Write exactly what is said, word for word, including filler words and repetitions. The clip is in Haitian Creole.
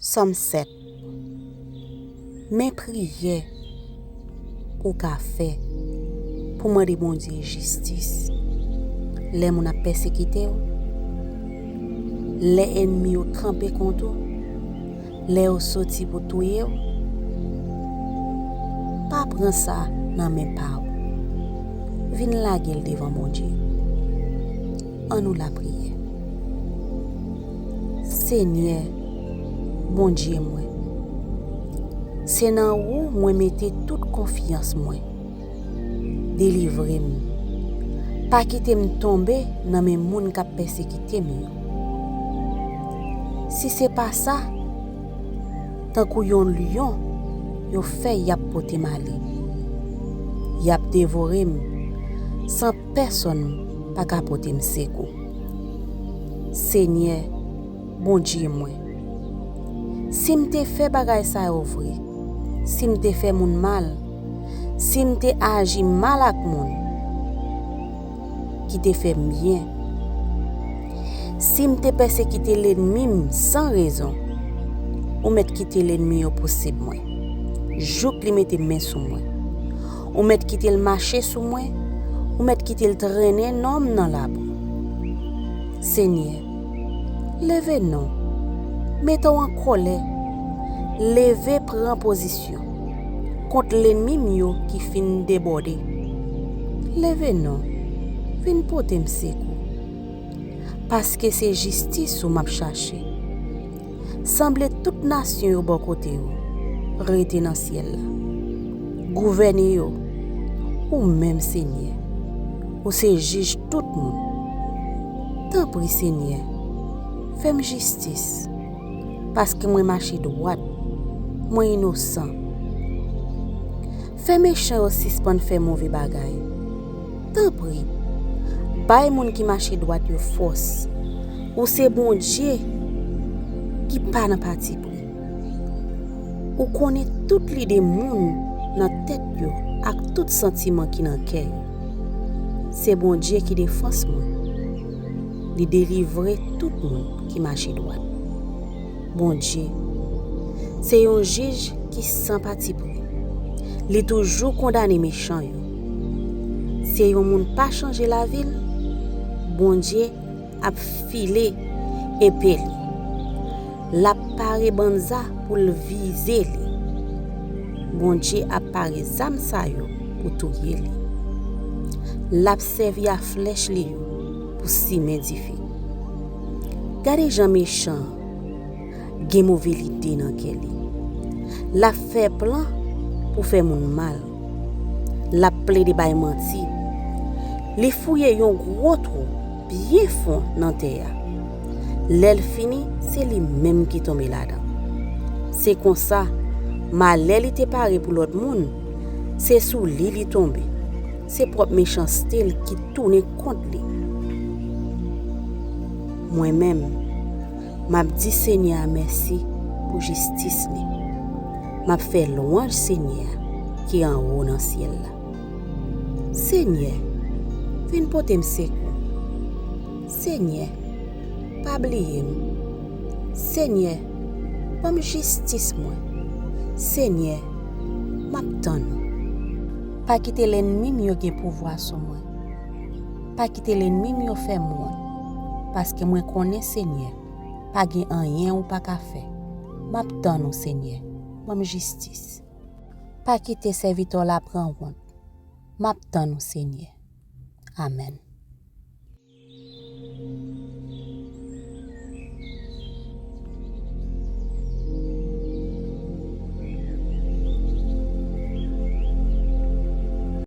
Sòm sèt. Men priyè ou ka fè pou mande Bondye jistis lè moun ap pèsekite w, lè ènmi yo kanpe kont ou, lè yo soti pou touye w. Pa pran sa nan men pa w. Vin lage l devan Bondye. Ann nou lapriyè. Senyè, Bondye mwen, se nan ou mwen mete tout konfyans mwen. Delivre m. Pa kite m tonbe nan men moun k ap pèsekite m yo. Si se pa sa, tankou yon lyon, yo fè y ap pote m ale. Y ap devore m san pèsonn pa ka pote m sekou. Senyè, Bondye mwen, si m te fè bagay sa yo vre, si m te fè moun mal, si m te aji mal ak moun ki te fè m byen, si m te pèsekite lènmi m san rezon, ou mèt kite lènmi yo pousib mwen, jouk li mete men sou mwen. Ou mèt kite l mache sou mwen, ou mèt kite l trennen non m nan labou. Senyè, leve non, mete w an kòlè, leve pran pozisyon kont lènmi m yo ki fin debòde. Leve non, vin pote m sekou, paske se jistis ou m ap chache. Sanble tout nasyon yo bò kote w rete nan syèl la. Gouvène yo, ou menm, Senyè, ou se jij tout moun. Tanpri, Senyè, fè m jistis, paske mwen mache dwat, mwen inosan. Fè mechan yo sispann fè move bagay. Tanpri, bay moun ki mache dwat yo fòs. Ou se Bondye ki pa nan patipri. Ou konnen tout lide moun nan tèt yo ak tout santiman ki nan kè yo. Se Bondye ki defans mwen. Li delivre tout moun ki mache dwat. Bondye se yon jij ki san patipri. Li toujou kondane mechan yo. Si yon moun pa chanje lavi l, Bondye ap file epe li. L ap pare banza pou l vize li. Bondye ap pare zam sa yo pou touye li. L ap sèvi a flèch li yo pou simen dife. Gade jan mechan an gen move lide nan kè li. L ap fè plan pou fè moun mal. L ap plede bay manti. Li fouye yon gwo twou byen fon nan tè a. Lè l fini, se li menm ki tonbe ladan. Se konsa, malè li te pare pou lòt moun, se sou li li tonbe. Se pwòp mechanste l ki tounen kont li. Mwen menm, m ap di Senyè a mèsi pou jistis li. M ap fè lwanj Senyè a ki anwo nan syèl la. Senyè, vin pote m sekou. Senyè, pa bliye m. Senyè, ban m jistis mwen. Senyè, m ap tann ou. Pa kite lènmi m yo gen pouvwa sou mwen. Pa kite lènmi m yo fè m wont, paske mwen konnen, Senyè, pa gen anyen ou pa ka fè. M ap tann ou, Senyè. Ban m jistis. Pa kite sèvitè w la pran wont. M ap tann ou, Senyè. Amèn.